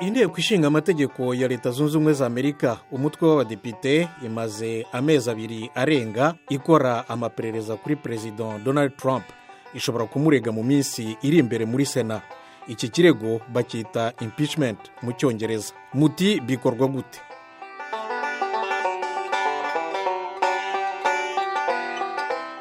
Inteko Ishinga Amategeko ya Leta Zunze Ubumwe za Amerika, umutwe w'Abadepite, imaze amezi 2 arenga ikora amaperereza kuri Perezida Donald Trump. Ishobora kumurega mu minsi iri imbere muri Sena. Iki kirego bacyita impeachment mu Cyongereza. Muti bikorwa gute?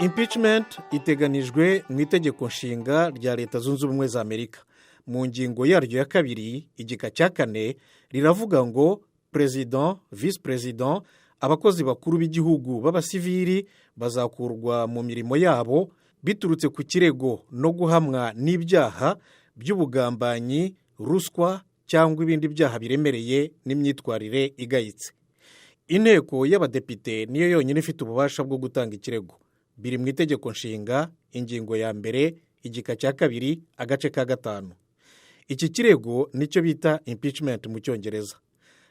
Impeachment iteganijwe mu Itegeko Nshinga rya Leta Zunze Ubumwe za Amerika mu ngingo yaryo ya 2, igika cya 4. Riravuga ngo perezida, visi perezida, abakozi bakuru b'igihugu b'abasivili bazakurwa mu mirimo yabo biturutse ku kirego no guhamwa n'ibyaha by'ubugambanyi, ruswa cyangwa ibindi byaha biremereye n'imyitwarire igayitse. Inteko y'Abadepite niyo yonyine ifite ububasha bwo gutanga ikirego. Biri mu Itegeko Nshinga, ingingo ya 1, igika cya 2, agace ka 5. Iki kirego nicyo bita impeachment mu Cyongereza.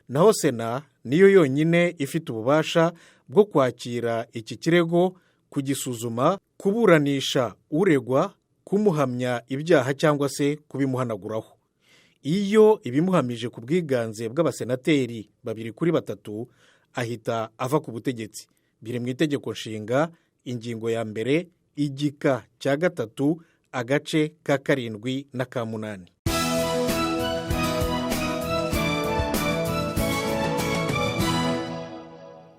Naho Sena niyo yonyine ifite ububasha bwo kwakira iki kirego, kugisuzuma, kuburanisha uregwa, kumuhamya ibyaha cyangwa se kubimuhanaguraho. Iyo ibimuhamije ku bwiganze bw'abasenateri 2 kuri 3, ahita ava ku butegetsi. Biri mu Itegeko Nshinga, ingingo ya 1, igika cya 3, agace ka 7 n'aka 8.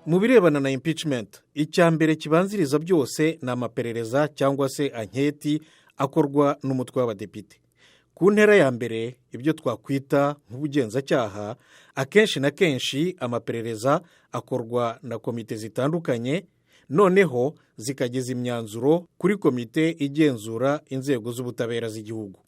Mu birebana na impeachment, icya mbere kibanziriza byose ni amaperereza cyangwa se anketi akorwa n'umutwe w'Abadepite. Ku ntera ya mbere, ibyo twakwita nk'ubugenzacyaha, akenshi na kenshi amaperereza akorwa na komite zitandukanye, noneho zikageza imyanzuro kuri komite igenzura inzego z'ubutabera z'igihugu.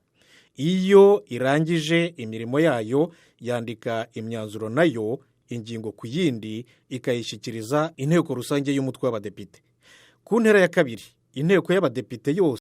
Iyo irangije imirimo yayo, yandika imyanzuro nayo ingingo ku yindi, ikayishyikiriza Inteko Rusange y'umutwe w'Abadepite. Ku ntera ya kabiri, Inteko y'Abadepite yose.